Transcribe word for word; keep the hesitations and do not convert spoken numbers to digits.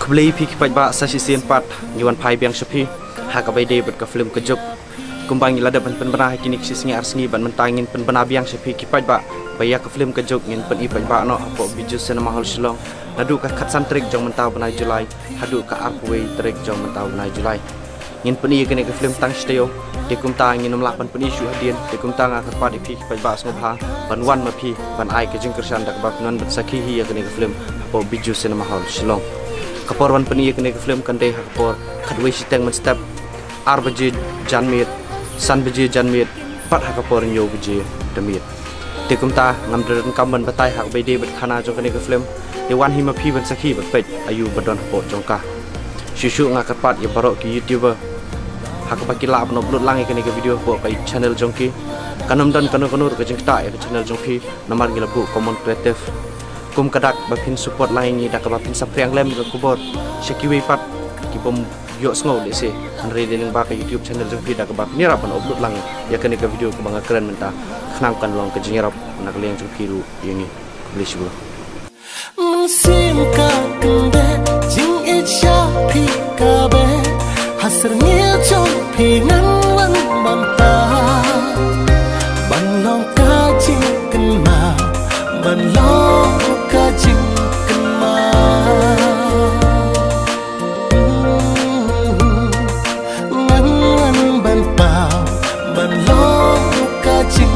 Khublei phi ki paidbah, sa shisien pat ngi wan phai biang sha phi ha kaba ïadei bad ka film Ka Juk. Kumba ngi la dep ban pynbna ha kine ki shi sngi ar sngi, bad mynta ngin pynbna biang sha phi ki paidbah ba ïa ka film Ka Juk ngin pyni paidbah noh hapoh Bijou Cinema Hall Shillong naduh ka khatsan tarik jong mynta u bnai July haduh ka arphew wei tarik jong mynta u bnai July. Ngin pyni ïa kane ka film tang shi taïew, te kumta ngin ym lah ban pyni shuh hadien. Te kumta nga kyrpad ïa phi ki paidbah sngewbha ban wan ma phi ban ai ka jingkyrshan da kaba phin wan ban sakhi hi ïa kane ka film hapoh Bijou Cinema Hall Shillong. Ka por ban pyni ïa kane ka film kan dei ha ka por khatwei shiteng mynstep, ar baje janmiet, san baje janmiet, bad ha ka por hynñiew baje janmiet. Te kumta ngam da donkam ban batai ha kaba ïadei bad khana jong kane ka film. Te wan hi ma phi ban sakhi bad peit aïu ba don hapoh jong ka. Shuh shuh nga kyrpad ïa baroh ki YouTuber ha kaba ki lah ban upload lang ïa kane ka video hapoh ka channel jong ki. Kan ym don kano kano ruh ka jingktah ïa ka channel jong phi namar ngi la buh Common Creative. Kum ka dak ba phin support lang ïa ngi da kaba phin sa phriang lem ïa ka khubor sha kiwei pat ki bym ïohsngew lehse, hynrei dei lyngba ka YouTube channel jong phi da kaba phin ïarap ban upload lang ïa kane ka video kaba nga kren mynta, khnang kan long ka jingïarap na ka liang jong phi ruh ïa ngi. Khublei shibun. Mynsiem ka kyndeh jingïeit sha phi ka beh, ha syrngiew jong phi ngan wan ban pah, ban long ka jingkynmaw, ban long ka jingkynmaw. Ngan wan ban pah, ban long ka jing